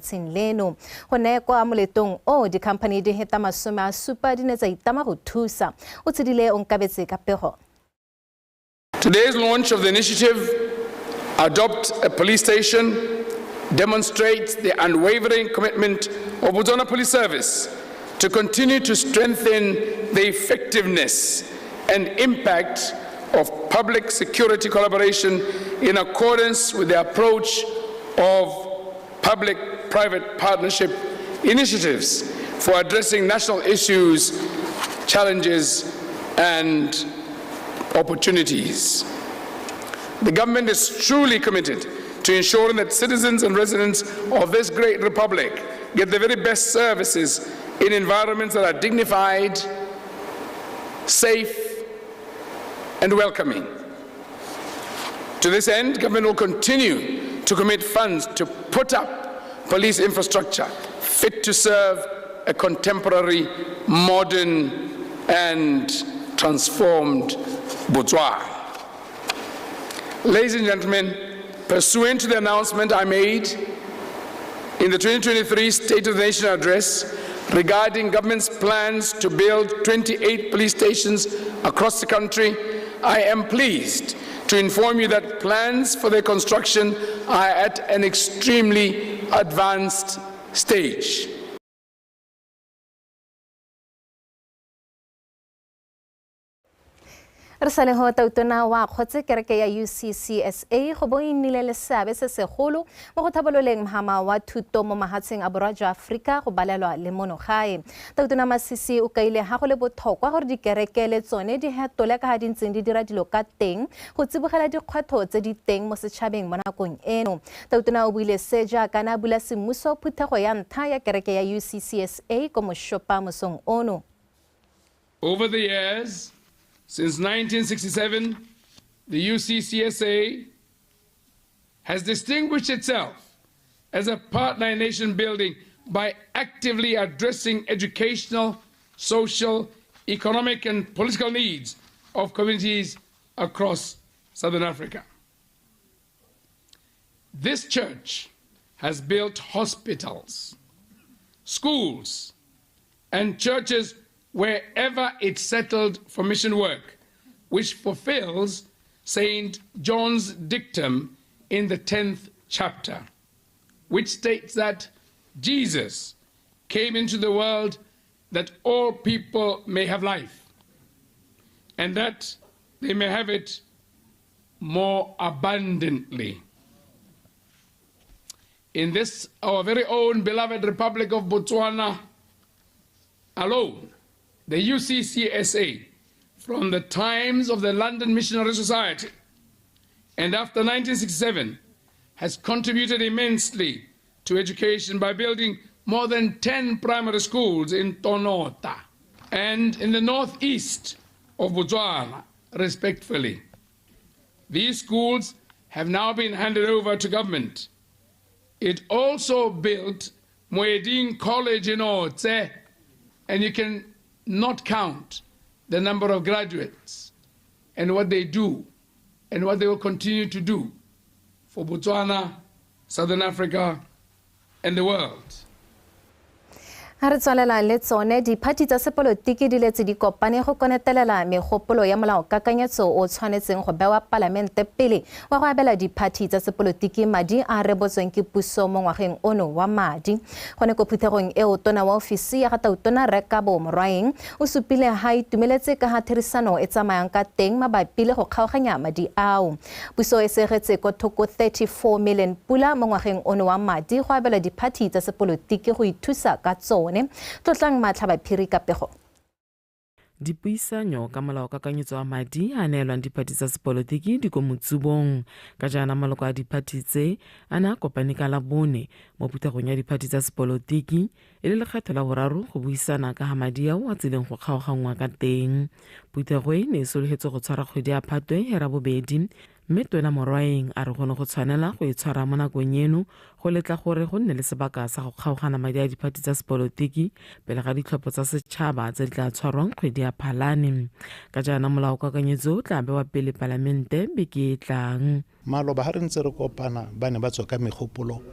lefatsheng leno. Go ne kwa moletong o dikhamphani di heta 70 di ne tsa itama go thusa. O tshedile o nkabetse ka pego. Today's launch of the initiative, Adopt a Police Station, demonstrates the unwavering commitment of Botswana Police Service to continue to strengthen the effectiveness and impact of public security collaboration in accordance with the approach of public-private partnership initiatives for addressing national issues, challenges, and opportunities. The government is truly committed to ensuring that citizens and residents of this great republic get the very best services in environments that are dignified, safe, and welcoming. To this end, government will continue to commit funds to put up police infrastructure fit to serve a contemporary, modern, and transformed Botswana. Ladies and gentlemen, pursuant to the announcement I made in the 2023 State of the Nation Address regarding government's plans to build 28 police stations across the country, I am pleased to inform you that plans for their construction are at an extremely advanced stage. Re sale go tautona wa kgotse kereke ya UCCSA go bo e nnile le seabe se segolo mo go thabololeng mhama wa thuto mo mahatsheng a borwa jwa Aforika go balelwa le mono gae. Tautona Masisi o kaile ha go le botlhokwa gore dikereke le tsone di hetole ka ha di ntseng di dira dilo ka teng go tsibogela dikgwetlho tse di teng mo setšhabeng mo nakong eno. Tautona o buile se jaaka na bula semmuso phuthego ya ntlha ya kereke ya UCCSA ko Moshopa mosong ono. Over the years, since 1967, the UCCSA has distinguished itself as a partner in nation building by actively addressing educational, social, economic, and political needs of communities across Southern Africa. This church has built hospitals, schools, and churches wherever it settled for mission work, which fulfills St. John's dictum in the 10th chapter, which states that Jesus came into the world that all people may have life, and that they may have it more abundantly. In this, our very own beloved Republic of Botswana alone, the UCCSA, from the times of the London Missionary Society and after 1967, has contributed immensely to education by building more than 10 primary schools in Tonota and in the northeast of Botswana, respectfully. These schools have now been handed over to government. It also built Moeding College in Otse, and you can not count the number of graduates and what they do and what they will continue to do for Botswana, Southern Africa, and the world. Ha re tswalela le tsone diphathi tsa sepolotiki di letse di kopane go konetelela megopolo ya molaokakanyetso o tshwanetseng go bewa palamente pele wa go abela diphathi tsa sepolotiki madi a rebotsweng ke puso mo ngwageng ono wa madi. Gone ko phuthegong eo tona wa ofisi ya ga tautona Rre Kabo Morwaeng o supile ha itumeletse ka ha therisano e tsamayang ka teng mabapi le go kgaoganya madi ao. Puso e segetse ko thoko 34 million pula mo ngwageng ono wa madi go abela diphathi tsa sepolotiki go ithusa ka tsone. Tlotlang Matlhabaphiri ka pego. Dipuisanyo ka molaokakanyetso wa madi a neelwang diphathi tsa sepolotiki di ko motsubong. Ka jaana maloko a diphathi tse a ne a kopane ka Labone mo phuthegong ya diphathi tsa sepolotiki e le lekgetho la boraro go buisana ka ga madi ao a tsileng go kgaoganngwa ka teng. Phuthego e ne e sologetse go tshwara kgwedi ya Phatwe ya Rabobedi, mme Tona Morwaeng a re go ne go tshwanela go e tshwara mo nakong eno go letla gore go nne le sebaka sa go kgaogana madi a diphathi tsa sepolotiki pele ga ditlhopho tsa setšhaba tse di tla tshwarwang kgwedi ya Phalane. Ka jaana molaokakanyetso o tla bewa pele palamente beke e tlang. Maloba ha re ntse re kopana ba ne ba tswa ka megopolo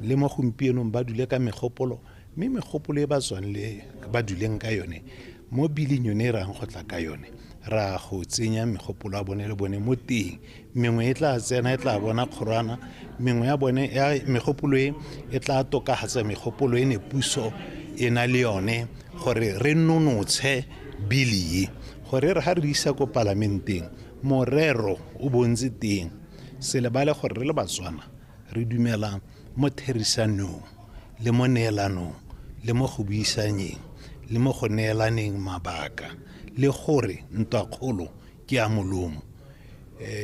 Le mo gompienong ba dule ka megopolo, mme megopolo e ba tswang le ba duleng ka yone mo biling yone e rang go tla ka yone, ra go tsenya megopolo ya bone le bone mo teng. Mengwe e tla tsena e tla bona kgorwana, mengwe ya bone ya megopolo e e tla tokafatsa megopolo e ne puso e na le yone gore re nonotshe bili e, gore re ga re isa ko palamenteng morero o bontse teng. Se lebale gore re le Batswana re dumela mo therisanong le mo neelanong le mo go buisanyeng le mo go neelaneng mabaka, le gore ntwakgolo ke ya molomo.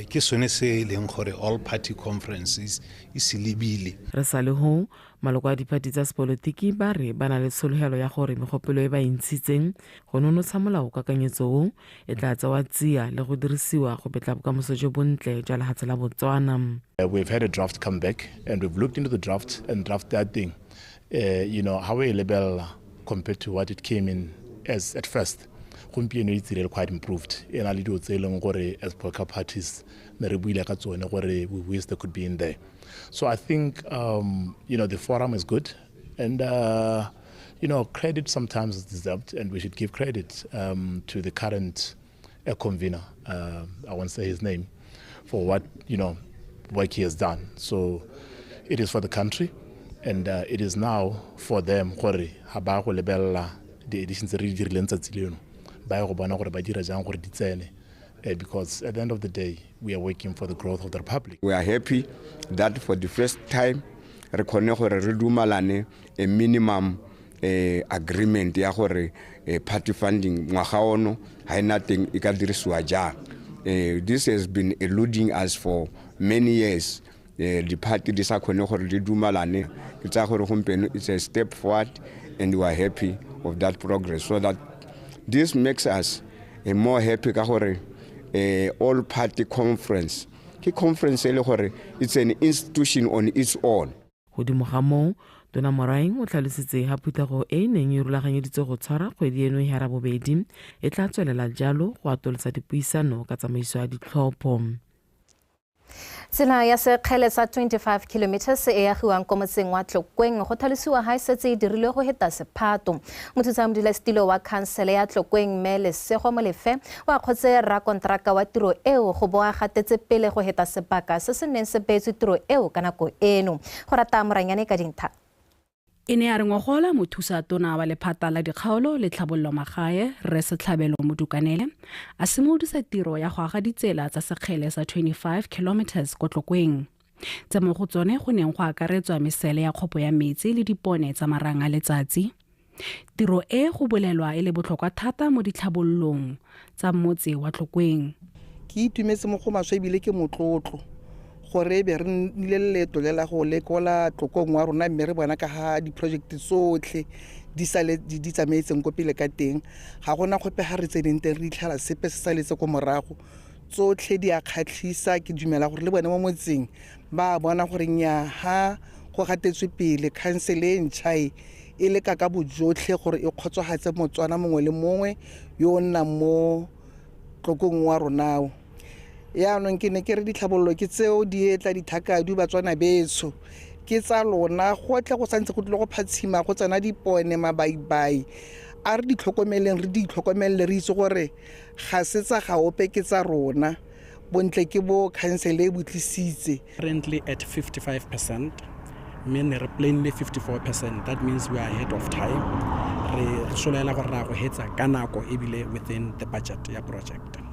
Ke sone se e leng gore all party conferences e se lebile. Re sa le ho maloko a diphathi tsa sepolotiki ba re ba na le tshologelo ya gore megopolo e ba e ntshitseng go nonotsha molaokakanyetso o e tla tsewa tsia le go dirisiwa go betla bokamoso jo bontle jwa lefatshe la Botswana. We've had a draft come back and we've looked into the draft and draft that thing. How we label compared to what it came in as at first. Gompieno it's really quite improved. E na le dilo tse e leng gore as political parties ne re buile ka tsone gore we wish they could be in there. So I think the forum is good, and credit sometimes is deserved, and we should give credit to the current convener. I won't say his name, for what work he has done. So it is for the country, and it is now for them gore ha ba go lebella di editions tse re di dirileng tsatsi leno, ba ye go bona gore ba dira jang gore di tsene. Because at the end of the day, we are working for the growth of the republic. We are happy that for the first time, re khone gore re dumalane a minimum agreement ya gore party funding ngwaga ono ha ena teng e ka dirisiwa jang. This has been eluding us for many years. The party di sa khone gore di dumalane. Ke tsaya gore gompieno it's a step forward, and we are happy of that progress. So that this makes us more happy ka gore all party conference ke conference e le gore it's an institution on its own. Godimo ga moo, Tona Moraing o tlhalositse ha phuthego e neng e rulaganyeditswe go tshwara kgwedi eno ya rabobedi e tla tswelela jalo go atolosa dipuisano ka tsamaiso ya ditlhopho. Tsela ya sekgele sa 25 kilometers e agiwang ko motseng wa Tlokweng go tlhalosiwa ha e setse e dirilwe go heta sephato. Mothusa modulasetilo wa khansele ya Tlokweng mme Lesego Molefe o akgotse rakonteraka wa tiro eo go bo a gatetse pele go heta sebaka se se neng se beetswe tiro eo ka nako eno. Go rata Moranyane ka dintha. E ne ya re ngogola mothusa tona wa lephata la dikgaolo le tlhabololo magae Rre Setlhabelo Modukanele a simolodisa tiro ya go aga ditsela tsa sekgele sa 25 kilometers ko Tlokweng. Tse mo go tsone go neng go akaretswa mesele ya kgopo ya metsi le dipone tsa marang a letsatsi. Tiro e go bolelwa e le botlhokwa thata mo ditlhabololong tsa motse wa Tlokweng. Ke itumetse mo go maswe ebile ke motlotlo gore be re nnile le leeto le la go lekola Tlokweng wa rona, mme re bona ka ha di-project tsotlhe di sale di tsamaetseng ko pele ka teng. Ga gona gope ga re tseneng teng re itlhela sepe se saletse ko morago, tsotlhe di a kgatlhisa. Ke dumela gore le bone mo motseng ba bona gore nnyaa ha go gatetswe pele, khansele e ntšha e leka ka bojotlhe gore e kgotsofatse Motswana mongwe le mongwe yo o nnang mo Tlokweng wa ronao. Yaanong ke ne ke re ditlhabololo ke tseo di etla dithakadu Batswana betsho, ke tsa lona gotlhe go santse go tlile go phatshima go tsena dipone mabaibai. A re di tlhokomeleng, re di itlhokomelele, re itse gore ga se tsa gaope, ke tsa rona. Bontle ke bo khansele e bo tlisitse. Currently at 55%, mme ne re planile 54%. That means we are ahead of time. Re solela gore ra go hetsa ka nako ebile within the budget ya project.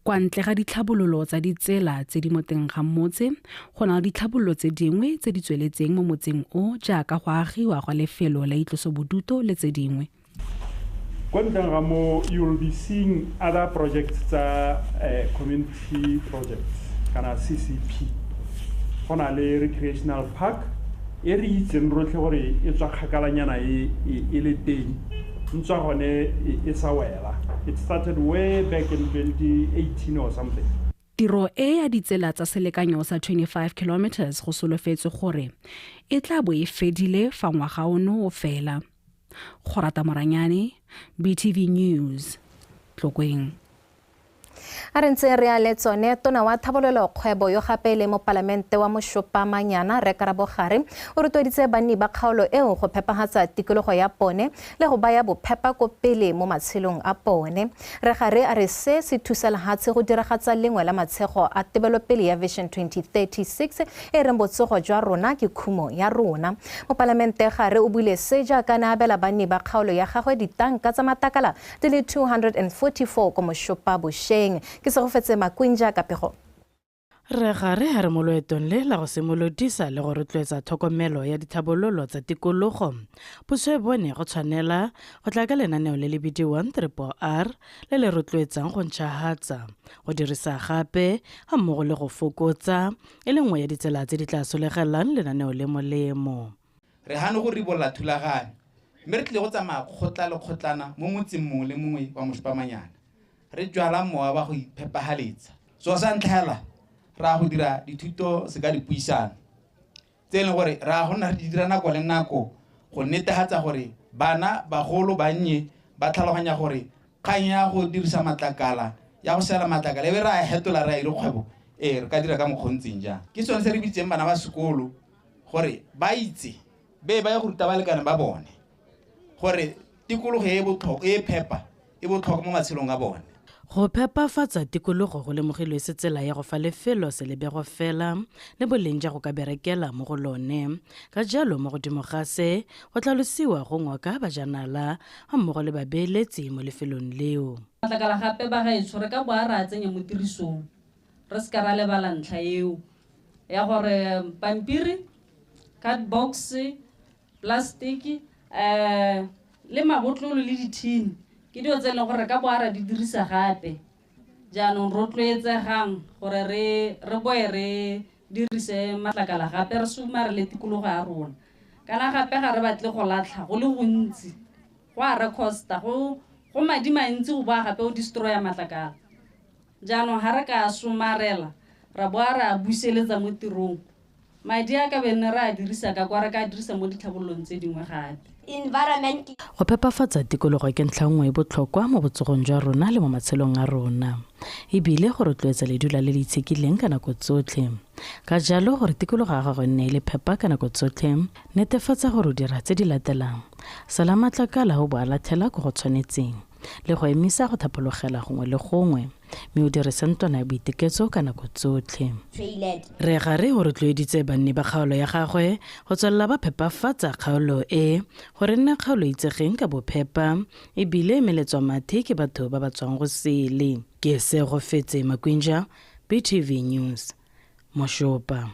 Kwa ntle ga ditlhabololo tsa ditsela tse di mo teng ga motse, go na le ditlhabololo tse dingwe tse di tsweletseng mo motseng o jaaka go agiwa gwa lefelo la itlosobodutu le tse dingwe. Kwa ntle ga mo, you will be seeing other projects tsa community projects kana CCP. Go na le recreational park e re itseng rotlhe gore e tswa kgakalanyana e le teng, ntswa gone e sa wela. It started way back in 2018 or something. Tiro e ya ditsela tsa selekanyo sa 25 kilometers go solofetswe gore e tla bo e fedile fa ngwaga ono o fela. Go rata Moranyane, BTV News, Tlokweng. A re ntse re a le tsone, tona wa thabololo kgwebo yo gape le mopalamente wa Moshopa Manyana Rre Karabo Gare o rotloeditse banni ba kgaolo eo go phepagatsa tikologo ya pone le go baya bophepa ko pele mo matshelong a pone. Rre Gare a re se se thusa lehatshe go diragatsa lengwe la matshego a tebelopele ya Vision 2036 e reng botsogo jwa rona ke khumo ya rona. Mopalamente Gare o buile se jaaka ne abela banni ba kgaolo ya gagwe ditanka tsa matakala di le 244 ko Moshopa bošeng. Ke Segofetse Makwinja ka pego. Rre Gare a re mo loetong le la go simolodisa le go rotloetsa tlhokomelo ya ditlhabololo tsa tikologo, puso e bone go tshwanela go tla ka lenaneo le le bidiwang Triple R le le rotloetsang go ntšhahatsa, go dirisa gape ga mmogo le go fokotsa, e le nngwe ya ditsela tse di tla solegelang lenaneo le molemo. Re gane go ribolola thulaganyo mme re tlile go tsamaya kgotla le kgotlana mo motseng mongwe le mongwe wa Moshopa Manyana, re jwala mowa wa go iphepagaletsa. So sa ntlha ra go dira dithuto se ka dipuisano tse e leng gore ra go nna re di dira nako le nako go netefatsa gore bana bagolo bannye ba tlhaloganya gore kgang ya go dirisa matlakala ya go sela matlakala e be ra hetola ra ire kgwebo e re ka dira ka mokgontseng jang. Ke sone se re bitseng bana ba sekolo gore ba itse be ba ye go ruta balekane ba bone gore tikologo e botlhokwa e phepa e botlhokwa mo matshelong a bone. Go phepafatsa tikologo go lemogilwe se tsela ya go fa lefelo selebego fela le boleng ja go ka berekela mo go lone. Ka jalo mo godimo ga se go tlhalosiwa go ngoka bajanala ga mmogo le babeeletsi mo lefelong leo. Matlakala gape ba gaetsho re ka boa ra tsenya mo tirisong, re se ka ra lebala ntlha eo ya gore pampiri, cardbox, plastic le mabotlolo le dithini ke dilo tse e leng gore re ka boa ra di dirisa gape. Jaanong rotloetsegang gore re boe re dirise matlakala gape, re somarele tikologo ya rona. Kana gape ga re batle go latlha go le gontsi, go a re costa go madi mantsi go boa gape o destroya matlakala. Jaanong ga re ka somarela ra boa re a buseletsa mo tirong, madi a ka bene re a dirisa ka kwa re ka dirisa mo ditlhabololong tse dingwe gape. Environment. Go phepafatsa tikologo ke ntlha nngwe e botlhokwa mo botsogong jwa rona le mo matshelong a rona, ebile go rotloetsa ledula le le itshekileng ka nako tsotlhe. Ka jalo gore tikologo ya gago e nne e le phepa ka nako tsotlhe, netefatsa gore o dira tse di latelang: sala matlakala o bo a latlhela ko go tshwanetseng, le go emisa go thapologela gongwe le gongwe, mme o dirise ntlwana ya boiteketso ka nako tsotlhe. Rre Gare o rotloeditse banni ba kgaolo ya gagwe go tswelela ba phepafatsa kgaolo e gore nne kgaolo itsegeng ka bophepa ebile e meletswa mathe ke batho ba ba tswang go sele. Ke Segofetse Makwinja, BTV News, Moshopa.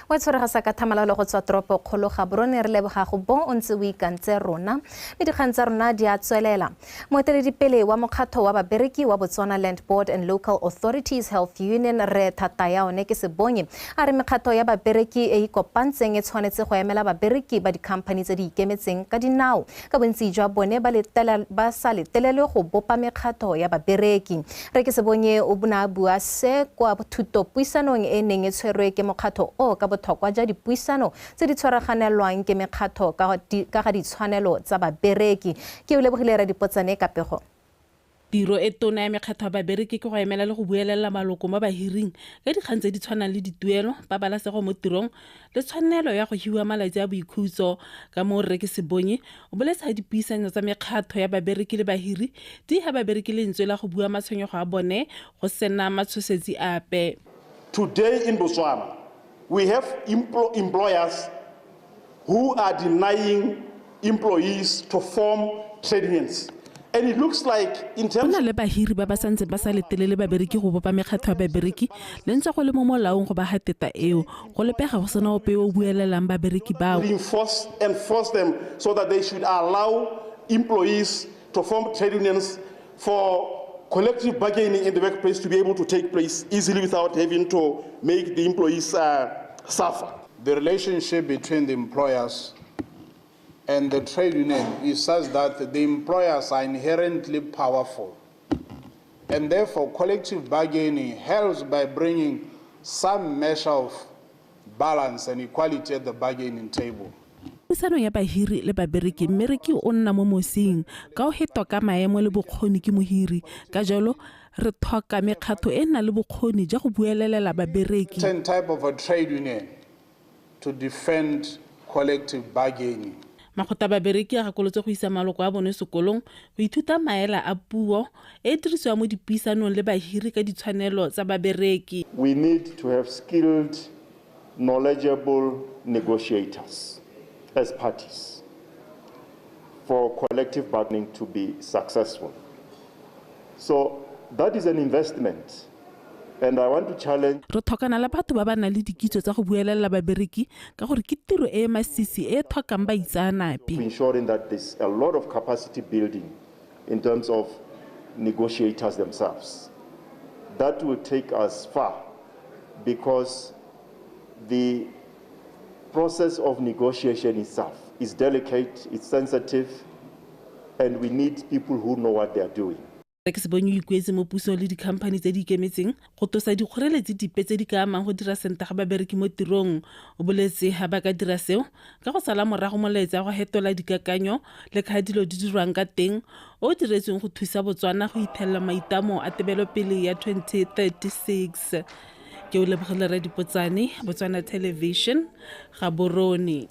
Wa tshwarega sa ka thamalalo go tswa toropo kgolo Gaborone, re leboga go bo o ntse o ikantse rona mme dikgang tsa rona di a tswelela. Moeteledipele wa mokgatho wa babereki wa Botswana Land Board and Local Authorities Health Union Rre Thatayaone ke Sebonye a re mekgatho ya babereki e ikopantseng e tshwanetse go emela babereki ba dikhamphani tse di ikemetseng ka dinao ka bontsi jwa bone ba sa letelelwe go bopa mekgatho ya babereki. Rre ke Sebonye o ne a bua se kwa thutopuisanong e neng e tshwerwe ke mokgatho o ka botlhokwa ja dipuisano tse di tshwaraganelwang ke mekgatho ka ga ditshwanelo tsa babereki. Ke o lebogile ra dipotsane ka pego. Tiro e tona ya mekgatho ya babereki ke go emela le go buelela maloko mo bahiring ka dikgang tse di tshwanang le dituelo, pabalesego mo tirong le tshwanelo ya go hiwa malatsi a boikhutso. Ka moo Rre ke Sebonye o boletse ha dipuisano tsa mekgatho ya babereki le bahiri di ha babereki lentswe la go bua matshwenyego a bone go sena matshosetsi ape. Today in Botswana, we have employers who are denying employees to form trade unions. And it looks like in terms le bahiri ba ba santse ba sa letelele babereki go bopa mekgatho ya babereki le ntse go le mo molaong go ba hateta eo go lepega go sena ope o buelelang babereki bao. Enforce them so that they should allow employees to form trade unions for collective bargaining in the workplace to be able to take place easily without having to make the employees suffer. The relationship between the employers and the trade union is such that the employers are inherently powerful. And therefore, collective bargaining helps by bringing some measure of balance and equality at the bargaining table. Puisano ya bahiri le babereki, mmereki o nna mo mosing ka o hetwa ka maemo le bokgoni ke mohiri. Ka jalo re tlhoka mekgatho e nang le bokgoni jwa go buelelela babereki. Certain type of a trade union to defend collective bargaining. Makgotla a babereki a gakolotse go isa maloko a bone sekolong go ithuta maela a puo e e dirisiwang mo dipuisanong le bahiri ka ditshwanelo tsa babereki. We need to have skilled, knowledgeable negotiators as parties for collective bargaining to be successful. So that is an investment. And I want to challenge Re tlhokana le batho ba ba nang le dikitso tsa go buelela babereki ka gore ke tiro e e masisi e e tlhokang baitseanape. Ensuring that there's a lot of capacity building in terms of negotiators themselves. That will take us far because the process of negotiation itself is delicate, it's sensitive, and we need people who know what they are doing. Ke se bonye o ikuetse mo pusong le dikhamphani tse di ikemetseng go tlosa dikgoreletsi dipe tse di ka amang go dira senta ga babereki mo tirong. O boletse ha ba ka dira seo ka go sala morago molaetsa wa go hetola dikakanyo le ka dilo di dirwang ka teng o diretsweng go thusa Botswana go ithelela maitamo a tebelopele ya 2036. Ke o lebogile Radipotsane, Botswana Television, Gaborone.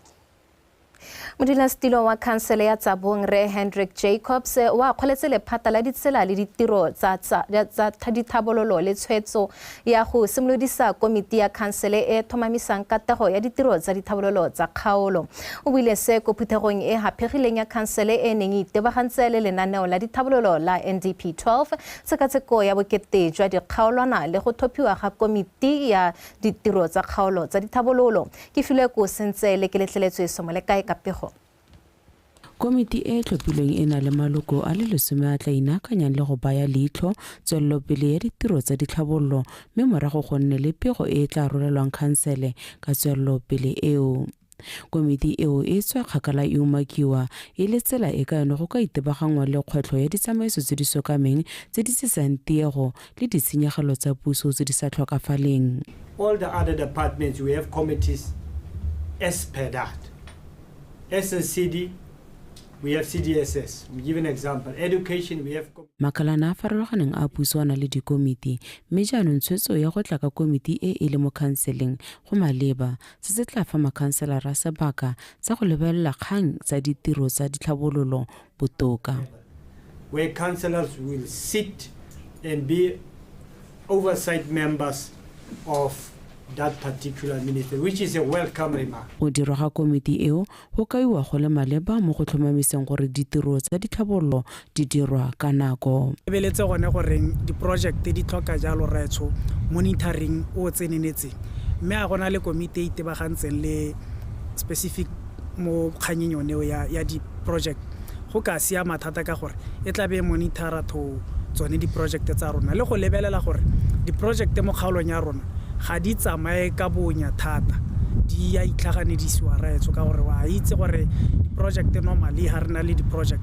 Modulasetilo wa khansele ya Tsabong Rre Hendrik Jacobs wa akgoletse lephata la ditsela le ditiro tsa dithabololo le tshwetso ya go simolodisa komiti ya khansele e tlhomamisang katego ya ditiro tsa dithabololo tsa kgaolo. O buile se ko phuthegong e haphegileng ya khansele e neng e itebagantse le lenaneo la dithabololo la NDP 12, tshekatsheko ya bokete jwa dikgaolwana le go thophiwa ga komiti ya ditiro tsa kgaolo tsa dithabololo. Ke filwe ko sentse le ke letleletswe somole kae ka pego. Komiti e tlhophilweng e na le maloko a le 10 a tla inaakanyang le go baya leitlho tswelelopele ya ditiro tsa ditlhabololo, mme morago go nne le pego e e tla rolelwang khansele ka tswelelopele eo. Komiti eo e tswa kgakala e umakiwa e le tsela e ka yone go ka itebaganngwa le kgwetlho ya ditsamaiso tse di sokameng tse di sesang tiego le ditshenyegelo tsa puso tse di sa tlhokafaleng. All the other departments, we have committees as per that. SNCD, we have CDSS. We give an example. Education, we have Makalana a farologaneng a puso a na le dikomiti, mme jaanong tshwetso ya go tla ka komiti e e le mo khanseleng go maleba. Se se tla fa makhanselara sebaka sa go lebelela kgang tsa ditiro tsa ditlhabololo botoka. Where councillors will sit and be oversight members of that particular ministry, which is a welcome remark. Go dirwa ga komiti eo go kaiwa go le maleba mo go tlhomamiseng gore ditiro tsa ditlhabololo di dirwa ka nako. Lebeletse gone goreng di-project di tlhoka jalo rraetsho monitoring o tsenenetseng, mme a gona le komiti e itebagantseng le specific mo kganyeng yone eo ya di-project. Go ka siama thata ka gore e tla be e monitora to tsone di-project tsa rona le go lebelela gore di-project mo kgaolong ya rona ga di tsamaye ka bonya thata, di a itlhaganedisiwa rraetsho ka gore wa itse gore di-project normally ga re na le di-project,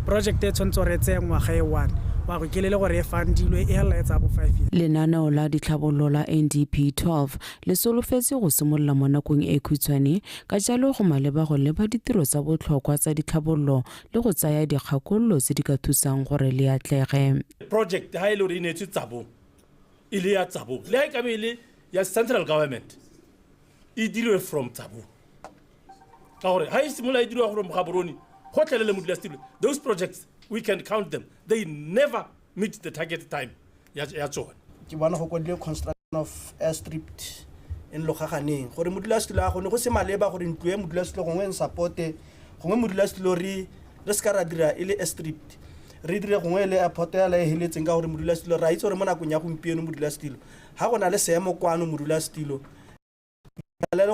project e tshwanetse gore e tseye ngwaga e one wa go kelele gore e fundilwe e hela e tsaya bo 5 years. Lenaneo la ditlhabololo la NDP 12 le solofetse go simolola mo nakong e khutshwane, ka jalo go maleba go leba ditiro tsa botlhokwa tsa ditlhabololo le go tsaya dikgakololo tse di ka thusang gore le atlege. Project ha e le gore e neetswe Tsabong, e le ya Tsabong, le ha e ka be e le ya central government, e dirwe from Tsabong. Ka gore ha e simolola e dirwa from Gaborone, gotlhelele modulasetulo, those projects we can count them, they never meet the target time ya tsone. Ke bona go kwadilwe construction of airstrip in Logaganeng gore modulasetulo a gone go se maleba gore ntlo e modulasetulo gongwe e supporte, gongwe modulasetulo re se ka ra dira e le airstrip, re dire gongwe le airport ya la e heletseng ka gore modulasetulo ra itse gore mo nakong ya gompieno modulasetulo ha go na le seemo kwano modulasetulo le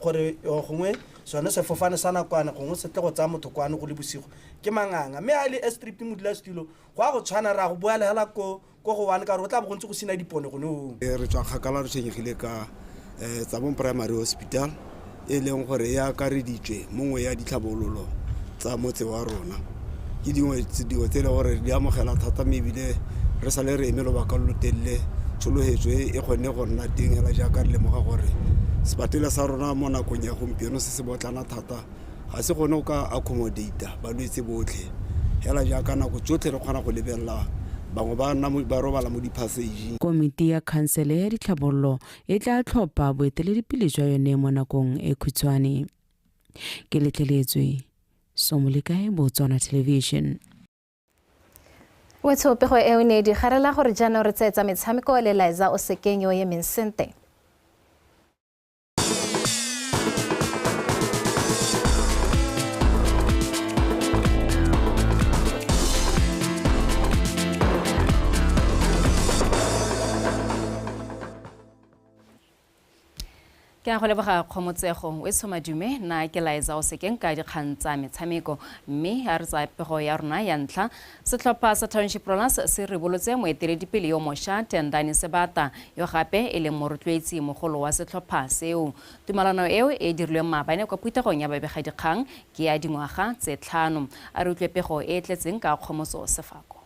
gore gongwe sone sefofane sa nakwana gongwe se tle go tsaya motho kwano go le bosigo ke manganga, mme ha e le airstrip modulasetulo go a go tshwana ra go boela hela ko go one ka gore go tla bo go ntse go sena dipone gone oo. Re tswa kgakala re tshwenyegile ka Tsabong Primary Hospital e leng gore e akareditswe mongwe ya ditlhabololo tsa motse wa rona. Ke dingwe tse e leng gore di amogela thata, mme ebile re sale re eme lobaka lo lo telele tshologetso e kgonne go nna teng hela jaaka re lemoga gore sepatela sa rona mo nakong ya gompieno se se botlana thata, Ga se gone go ka accommodata balwetse botlhe hela jaaka nako tsotlhe re kgona go lebelela bangwe ba nna ba robala mo di-passageng. Komiti ya Khansele ya Ditlhabololo e tla tlhopha boeteledipele jwa yone mo nakong e khutshwane. Ke letleletswe Somolekae, Botswana Television. Wetsho pego eo ne di garela gore jaanong re tseetsa metshameko le Liza o sekeng yo o emeng sente. Ke a go leboga kgomotsego o e tshomadume nna ke laetsa o sekeng ka dikgang tsa metshameko mme a re tsaya pego ya rona ya ntlha. Setlhopha sa Township Rollers se ribolotse moeteledipele yo mošwa Tendani Sebata yo gape e leng morotloetsi mogolo wa setlhopha seo. Tumalano eo e dirilweng maabane kwa phuthegong ya babegadikgang ke ya dingwaga tse 5. A re utlwe pego e e tletseng ka Kgomotso Sefako.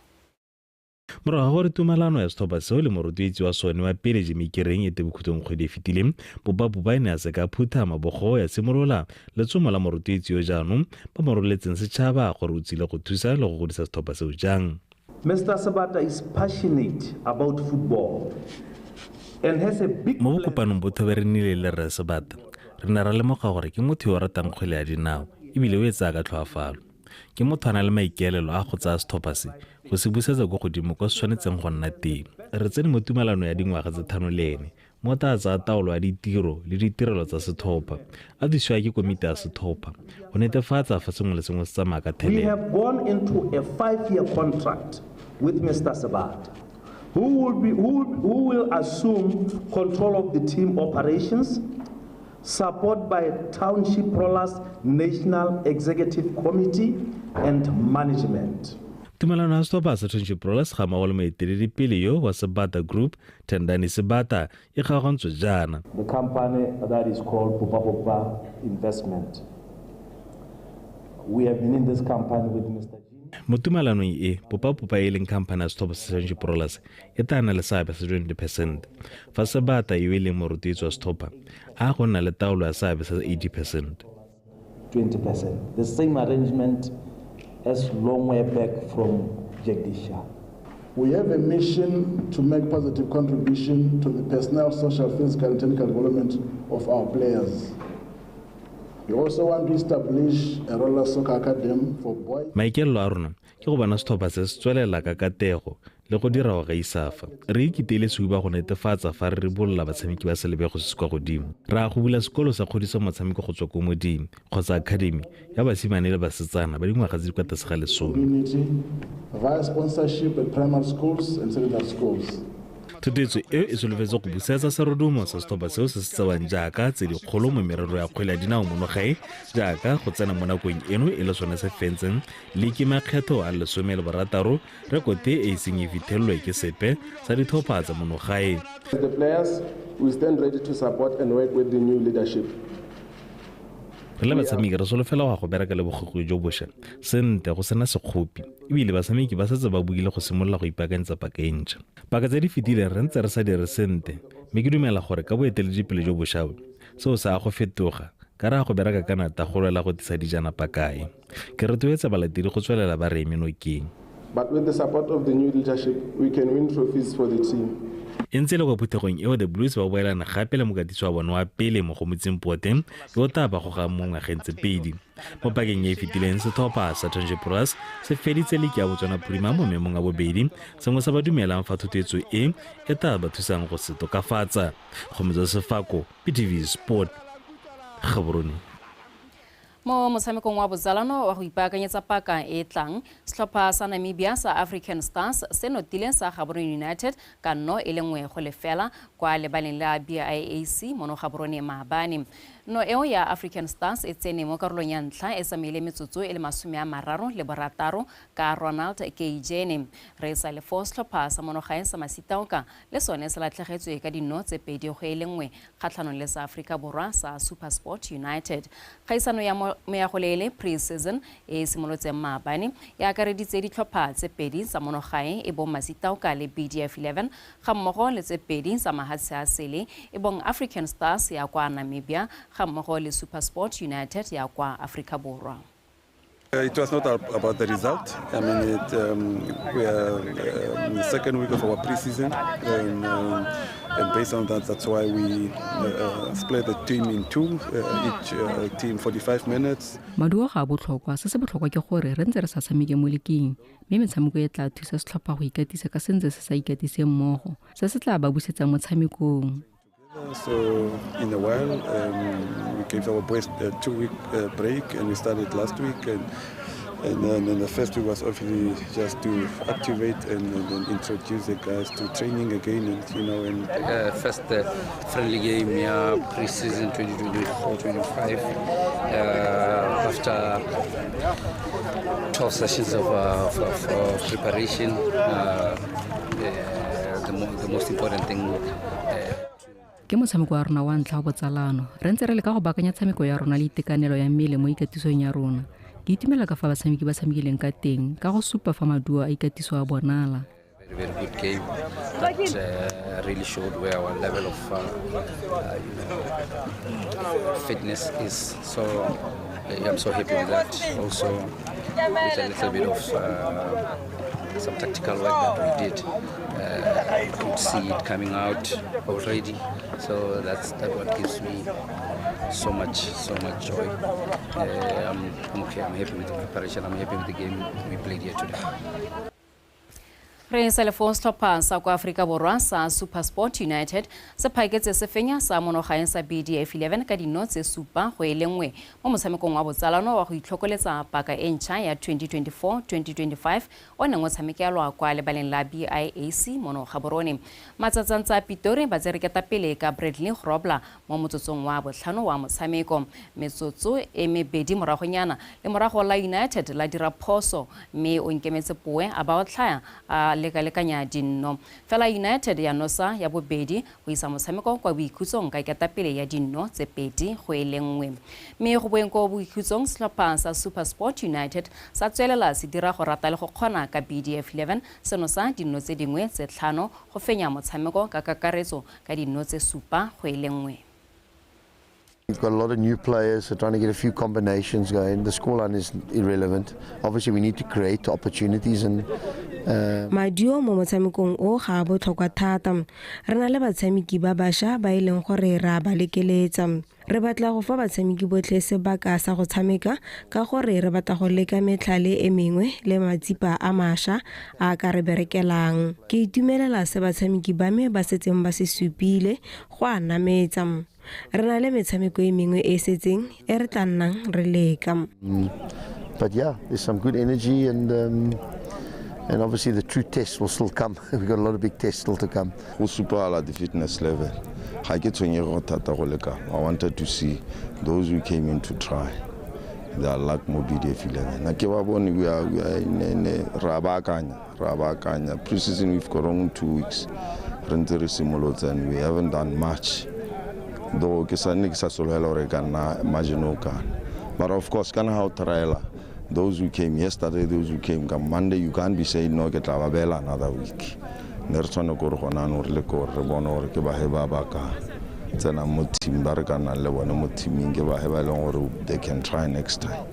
Morago ga gore tumalano ya setlhopha seo le morotloetsi wa sone wa pele Jimmy Kereng e tebokhutlong kgwedi e fetileng, Bopapopa e ne ya seka phutha mabogo ya simolola letsomo la morotloetsi yo jaanong ba mo roletseng setšhaba gore o tsile go thusa le go godisa setlhopha seo jang. Mr Sebata is passionate about football and has a big Mo bokopanong bo thobe re nnile le Rre Sebata, re ne ra lemoga gore ke motho yo o ratang kgwele ya dinao ebile o e tsaya ka tlhoafalo. Ke motho a na le maikaelelo a go tsaya setlhopha se go se busetsa ko godimo kwa se tshwanetseng go nna teng. Re tsene mo tumalano ya dingwaga tse 5 le ene, mo tla tsaya taolo ya ditiro le ditirelo tsa setlhopha, a thusiwa ke komiti ya setlhopha go netefatsa fa sengwe le sengwe se tsamaya ka We thelelo. have gone into a 5-year contract with Mr Sebata, who will assume control of the team operations, support by Township Rollers National Executive Committee and management. Tumalano ya setlhopha sa Township Rollers ga mmogo le moeteledipele yo wa Sebata Group, Tendani Sebata, e kgaogantswe jaana. The company that is called Bopapopa Investment. We have been in this company with Mr. Mo tumalanong e, Bopapopa e leng company ya setlhopha sa Township Rollers e tla nna le seabe sa 20%, fa Sebata yo e leng morotloetsi wa setlhopha a go nna le taolo ya seabe sa 80%. 20%. The same arrangement as long way back from Jagdisha. We have a mission to make positive contribution to the personal, social, physical, and technical development of our players. We also want to establish a roller soccer academy for boys. Maikaelelo a rona ke go bona setlhopha se se tswelela ka katego le go dira go gaisa fa. Re ikiteile sehuba go netefatsa fa re ribolola batshameki ba selebego se se kwa godimo. Re a go bula sekolo sa kgodiso motshameko go tswa ko modimo kgotsa academy ya basimane le basetsana ba dingwaga tse di kwa tlase ga 10. Community via sponsorship at primary schools and secondary schools. Thotloetso eo e solofetse go busetsa serodumo sa setlhopha seo se se tsewang jaaka tse dikgolo mo merero ya kgwele ya dinao mono gae, jaaka go tsena mo nakong eno e le sone se fentseng liki makgetho a 16, rekote e e seng e fitlhelelwe ke sepe sa ditlhopha tsa mono gae. As the players, we stand ready to support and work with the new leadership. Re le batshameki re solofela go ya go bereka le bogogodi jo bošwa sente go sena sekgopi, ebile batshameki ba setse ba buile go simolola go ipaakanyetsa paka e ntšha. Paka tse di fetileng re ntse re sa dire sente, mme ke dumela gore ka boeteledipele jo bošwa bo, seo se a go fetoga ka re a go bereka ka nata go lwela go tlisa dijana pakae. Ke rotloetsa balatedi go tswelela ba re eme nokeng. But with the support of the new leadership, we can win trophies for the team. E ntse e le kwa phuthegong eo, The Blues ba boelana gape le mokatisi wa bone wa pele Mogomotsi Mpote yo o tla ba gogang mo ngwageng tse 2. Mo pakeng e e fetileng, setlhopha sa Township Rollers se feditse liki ya Botswana Prima mo maemong a bobedi, sengwe sa ba dumelang fa thotloetso e e tla ba thusang go se tokafatsa. Kgomotso Sefako, BTV Sport, Gaborone. Mo motshamekong wa botsalano wa go ipaakanyetsa paka e e tlang, setlhopha sa Namibia sa African Stars se notile sa Gaborone United ka 1-0 kwa lebaleng la BIAC mono Gaborone maabane. No eo ya African Stars e tsene mo karolong ya ntlha e tsamaile metsotso e le 36 ka Ronald Keijene. Re sa le fo setlhopha sa monogae sa Masitaoka le sone se latlhegetswe ka dino tse 2-1 kgatlhanong le sa Afrika Borwa sa SuperSport United. Kgaisano ya Meagoleele pre-season e simolotseng maabane e akareditse ditlhopha tse pedi tsa monogae e bong Masitaoka le BDF 11 ga mmogo le tse pedi tsa mahatshe a sele e bong African Stars ya kwa Namibia ga mmogo le SuperSport United ya kwa Afrika Borwa. It was not about the result. I mean, we are in the second week of our pre-season, and based on that, that's why we split the team in two, each team 45 minutes. Maduo ga a botlhokwa, se se botlhokwa ke gore re ntse re sa tshameke mo leking, mme metshameko e tla thusa setlhopha go ikatisa ka sentse se sa ikatise mmogo, se se tla ba busetsa motshamekong. So in a while, we gave our boys a 2-week break, and we started last week. And then the first week was obviously just to activate and introduce the guys to training again, and you know. And first friendly game, yeah, pre-season 2024-25. After 12 sessions of preparation, the most important thing. Ke motshameko wa rona wa ntlha wa botsalano. Re ntse re leka go baakanya tshameko ya rona le itekanelo ya mmele mo ikatisong ya rona. Ke itumela ka fa batshameki ba tshamekileng ka teng ka go supa fa maduo a ikatiso a bonala. Very, very good game that really showed where our level of fitness is. So I'm so happy with that. Also with a little bit of some tactical work that we did, could see it coming out already. So that's what gives me so much joy. I'm okay. I'm happy with the preparation. I'm happy with the game we played here today. Re sa setlhopha sa kwa Afrika Borwa sa SuperSport United se phaketse se fenya sa monogaeng sa BDF 11 ka dino tse 7-1 mo motshamekong wa botsalano wa go itlhokoletsa paka e ntšha ya 2024-2025 o neng o tshamekelwa kwa lebaleng la BIAC mono Gaborone. Matsatsantsa Pitori ba tsere ketapele ka Bradley Grobler mo motsotsong wa botlhano wa motshameko. Metsotso e mebedi moragonyana le morago la United la dira phoso mme o nkemetse poe a ba otlhaya a lekalekanya dinno. Fela United ya nosa ya bobedi go isa motshameko kwa boikhutsong ka ketapele ya dinno tse 2-1. Mme go boeng ko boikhutsong setlhopha sa SuperSport United sa tswelela se dira go rata le go kgona ka BDF 11 seno sa dinno tse dingwe tse 5 go fenya motshameko ka kakaretso ka dinno tse 7-1. We've got a lot of new players, so trying to get a few combinations going. The scoreline is irrelevant. Obviously, we need to create opportunities and. Maduo mo motshamekong o ga a botlhokwa thata. Re na le batshameki ba bašwa ba e leng gore re a ba lekeletsa. Re batla go fa batshameki botlhe sebaka sa go tshameka ka gore re batla go leka metlhale e mengwe le matsipa a mašwa a ka re berekelang. Ke itumelela se batshameki ba me ba setseng ba se supile go a nametsa. Re na le metshameko e mengwe e setseng e re tla nnang re leka. But yeah, there's some good energy and obviously the true tests will still come. We've got a lot of big tests still to come. Go supala the fitness level. Ga ke tshwenyege go thata go leka. I wanted to see those who came in to try their luck mo BDF 11. Na ke ba bone we are in ra baakanya. Pre-season we've got only 2 weeks. Re ntse re simolotse and we haven't done much. Though ke sa nne ke sa solofela gore ka nna margin o kana. But of course kana ha o triala, those who came yesterday, those who came come Monday, you can't be saying no, ke tla ba beela another week. Ne re tshwane gore gona no re le gore re bone gore ke bahe ba ba ka tsenang mo team ba re ka nnang le bone mo teaming ke bahe ba e leng gore they can try next time.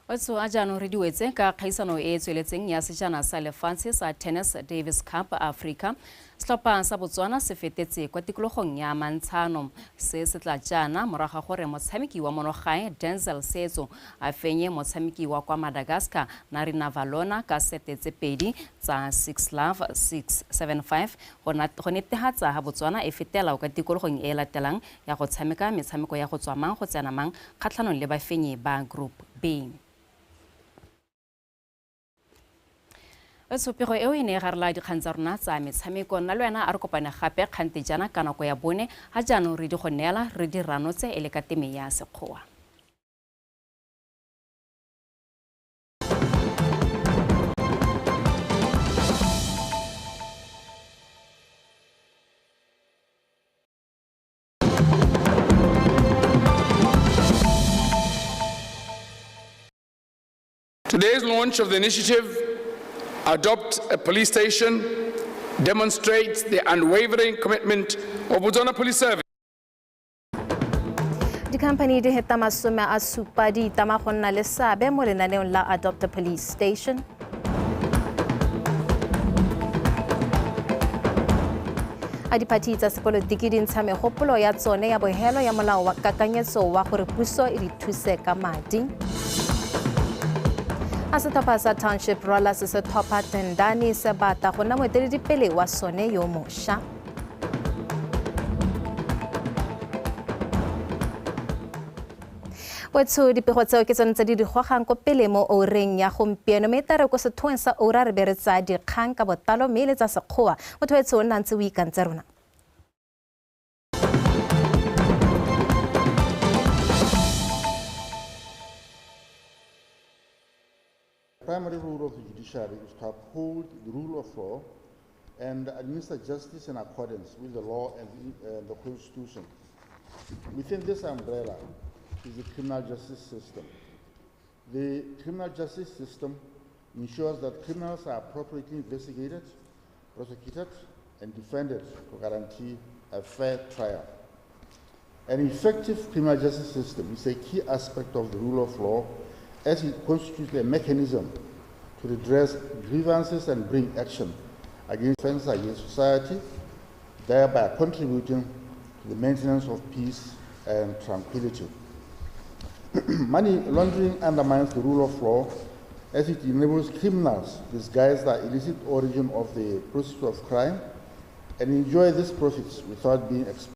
Otso a jaanong re diwetse ka kgaisano e e tsweletseng ya sejana sa lefatshe sa Tennis Davis Cup Africa. Setlhopha sa Botswana se fetetse kwa tikologong ya mantshano. Se se tla jaana morago ga gore motshameki wa monogae Denzel Setso a fenye motshameki wa kwa Madagascar Narina Valona ka sete tse 2 tsa 6-love 6-7-5 go netefatsa ha Botswana e fetela kwa tikologong e latelang ya go tshameka metshameko ya go tswa mang go tsena mang kgatlhanong le bafenyi ba Group B. Tshopego eo e ne e garela dikgang tsa rona tsa metshameko. Nna le wena a re kopane gape kgante jaana ka nako ya 4 ga jaanong re di go neela re di ranotse e le ka teme ya Sekgowa. Today's launch of the initiative, Adopt a Police Station, demonstrates the unwavering commitment of Botswana Police Service. Dikhamphani di heta 70 di itama go nna le seabe mo lenaneong la Adopt a Police Station. A diphathi tsa sepolotiki di ntsha megopolo ya tsone ya bohelo ya molao wa kakanyetso wa gore puso e di thuse ka madi. A setlhopha sa Township Rollers se tlhopha Tendani Sebata go nna moeteledipele wa sone yo mošwa. Wetsho, dipego tseo ke tsone tse di di gogang ko pele mo oureng ya gompieno, mme tare ko sethoeng sa oura re be re tsaya dikgang ka botlalo mme le tsa sekgowa. Motho wetsho o nna ntse o ikantse rona. The primary role of the judiciary is to uphold the rule of law and administer justice in accordance with the law and the Constitution. Within this umbrella is the criminal justice system. The criminal justice system ensures that criminals are appropriately investigated, prosecuted, and defended to guarantee a fair trial. An effective criminal justice system is a key aspect of the rule of law, as it constitutes a mechanism to redress grievances and bring action against offenses against society, thereby contributing to the maintenance of peace and tranquility. Money laundering undermines the rule of law, as it enables criminals to disguise the illicit origin of the proceeds of crime and enjoy these profits without being exposed.